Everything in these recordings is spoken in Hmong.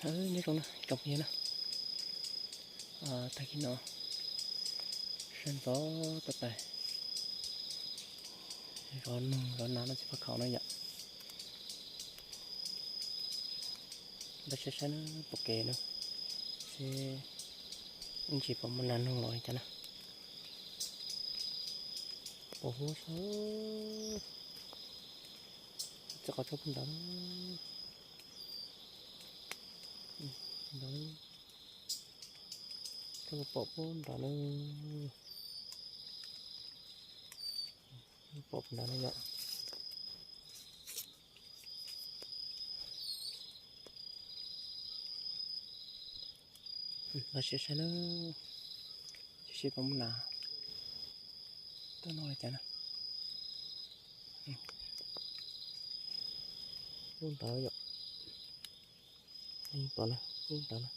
Nyob zoo na tsoom phooj ywg na, tag kis no sab ntxov tag tais, zov noog zov nas noj txiv faj khaum no yom. Npaj saib saib na, pom kev na, seb ib ntsis puas muaj nas noog los li cas na. Pos huab sab, txij qhov tshaj puag nrad, nrad, tshaj pom puag nrad na, pom puag nrad na yom. Los sis saib na, sim saib puas muaj nas tuaj noj li cas na. Lub ntawd yom, pom na, lub ntawd na,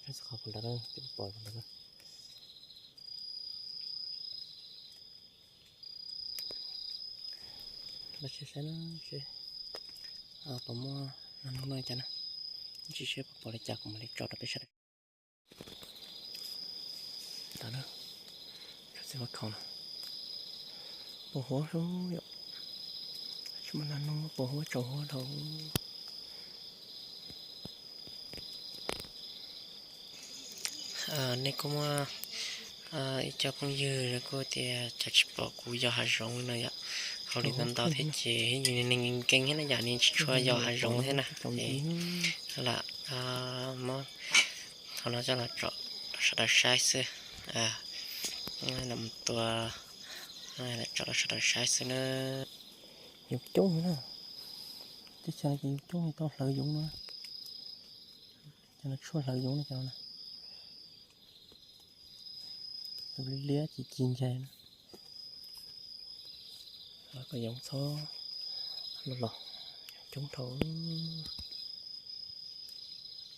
saib qhov puag nrad na, pom puag nrad na. Los sis saib na, seb puas muaj nas noog noj li cas na. Ib ntsis seb puas pom li cas kuv mam li tso rau peb saib. Ntawd na, txiv faj khaum no, pos huab sab yom, tsis muaj nas noog, pos huab tsaus huab dhau. Nej kuj muaj ib co phooj ywg kuj tias cas tsis pom kuv yos hav zoov li no yom. Hauj lwm ntau ntau thiab ces yus neeg nkees thiab na yom, nws tsis tshua yos hav zoov thiab na. Lam muab qhov no coj los tso rau sawv daws saib xwb. Lam tua, lam tso rau sawv daws saib xwb na. Yoov coob na, teb chaws no ces yoov coob tau hlawv yoov no, cov no tshuaj hlawv yoov no cov no. Tus liab liab ci ci ncag na. Los kom yoov txhob los los, yoov coob dhau.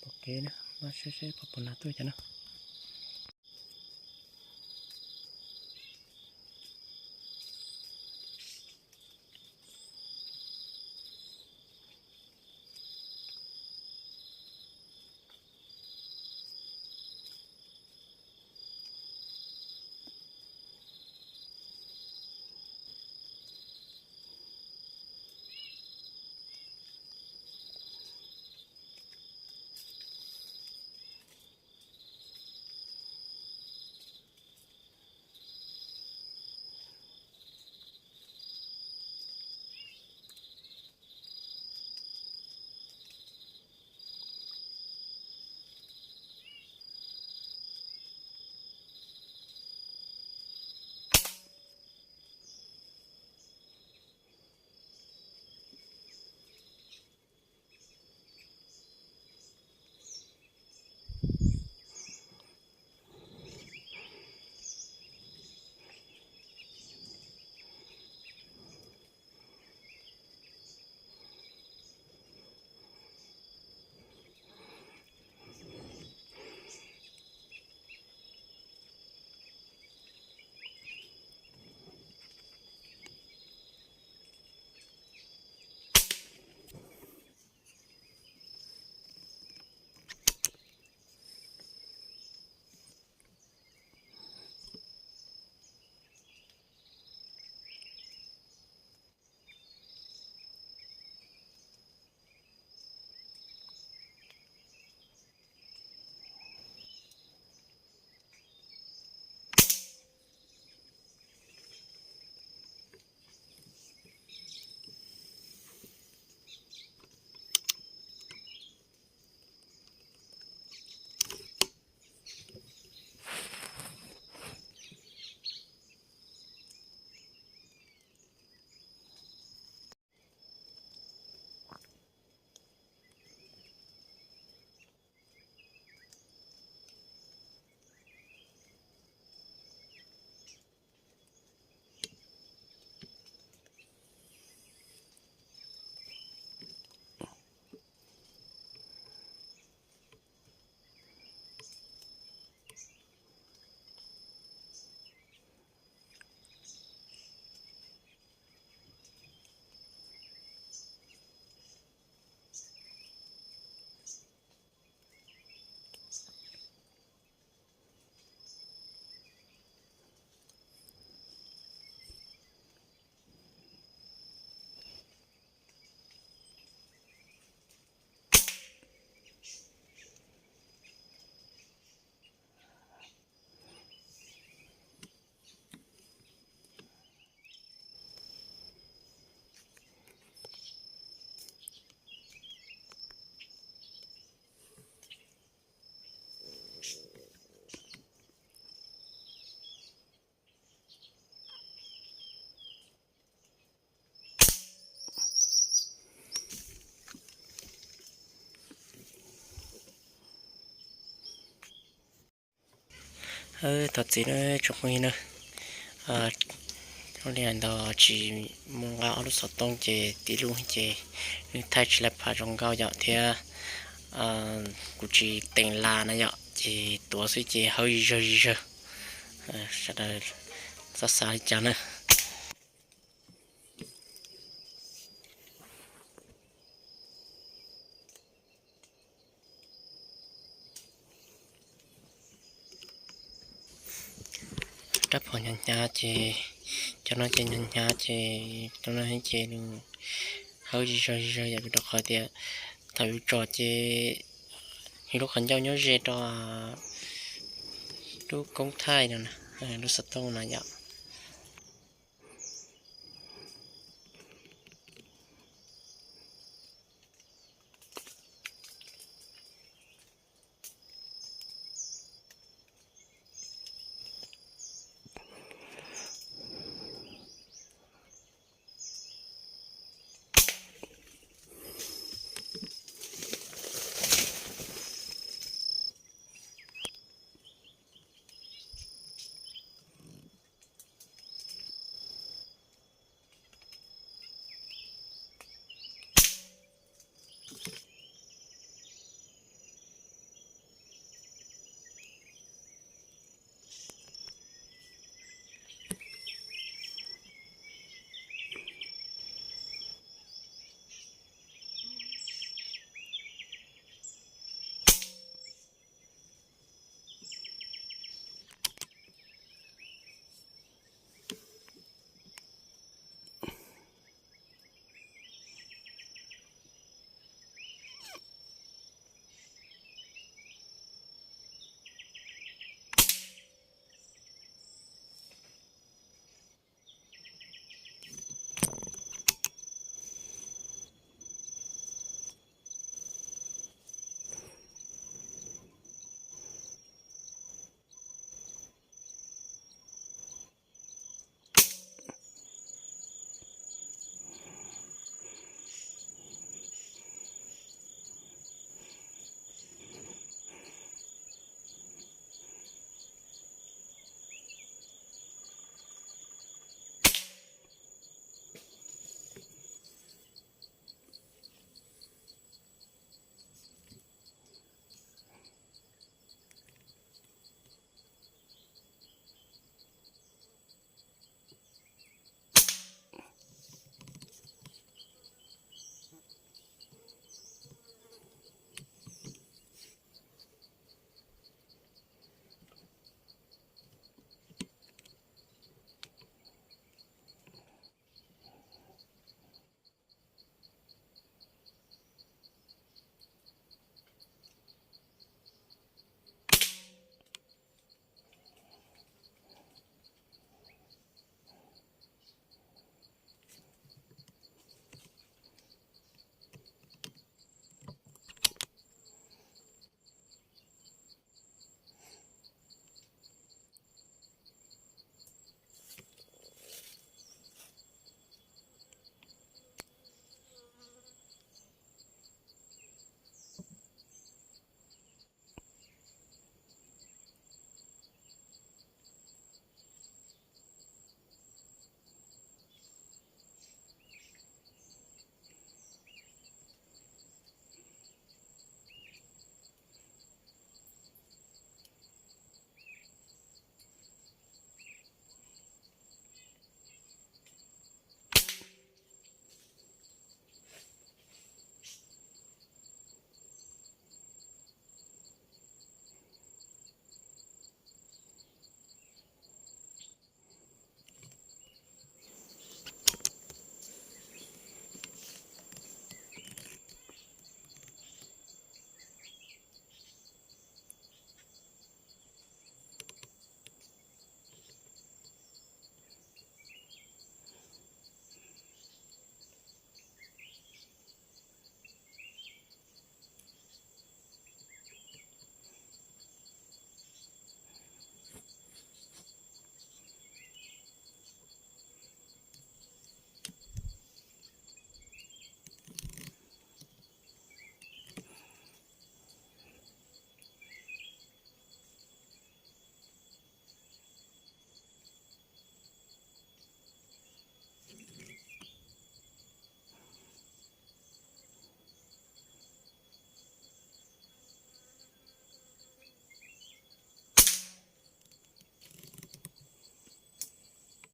Pom kev na, maj saib saib puas pom nas tuaj cas na. Thov txim nawb tsoom phooj ywg na, ua li ntawd tsis mus nqa ob lub xov tooj ces tib lub ces nws thaij tsis laj pham zoo nkauj yom thiab kuv tsis teem las na yom ces tuav xwb ces hawb zig zawg zig zawg. Sawv daws txhob xav li cas na. Rab phom hnyav hnyav ces, cov no ces hnyav hnyav ces, cov no ces nws hawb zig zawg zig zawg yom, rau qhov tias thaum yus tso ces yus lub qhov ncauj nyob ze rau lub koob thaij no, lub xov tooj no yom.